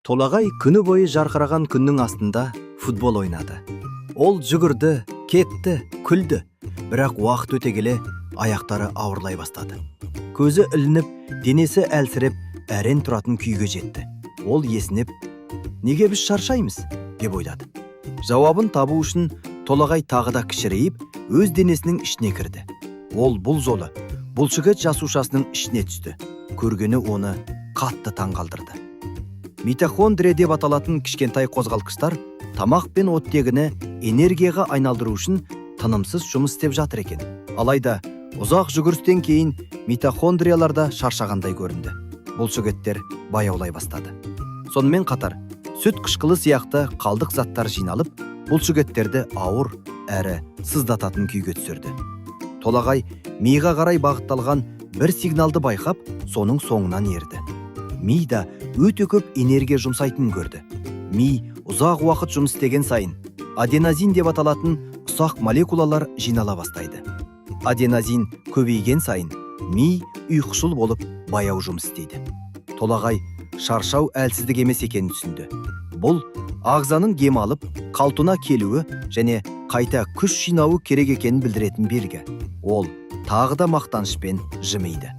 Толағай күні бойы жарқыраған күннің астында футбол ойнады. Ол жүгірді, кетті, күлді. Бірақ уақыт өте келе аяқтары ауырлай бастады. Көзі ілініп, денесі әлсіреп, әрең тұратын күйге жетті. Ол есінеп, "Неге біз шаршаймыз?" деп ойлады. Жауабын табу үшін Толағай тағы да кішірейіп, өз денесінің ішіне кірді. Ол бұл жолы бұлшықет жасушасының ішіне түсті. Көргені оны қатты таңғалдырды. Митохондрия деп аталатын кішкентай қозғалтқыштар тамақ пен оттегіні энергияға айналдыру үшін тынымсыз жұмыс істеп жатыр екен. Алайда ұзақ жүгірістен кейін митохондриялар да шаршағандай көрінді. Бұлшықеттер баяулай бастады. Сонымен қатар сүт қышқылы сияқты қалдық заттар жиналып, бұлшықеттерді ауыр әрі сыздататын күйге түсірді. Толағай миға қарай бағытталған бір сигналды байқап, соның соңынан ерді. Ми да өте көп энергия жұмсайтынын көрді. Ми ұзақ уақыт жұмыс істеген сайын аденозин деп аталатын ұсақ молекулалар жинала бастайды. Аденозин көбейген сайын ми ұйқышыл болып, баяу жұмыс істейді. Толағай шаршау әлсіздік емес екенін түсінді. Бұл ағзаның демалып, қалпына келуі және қайта күш жинауы керек екенін білдіретін белгі. Ол тағы да мақтанышпен жымиды.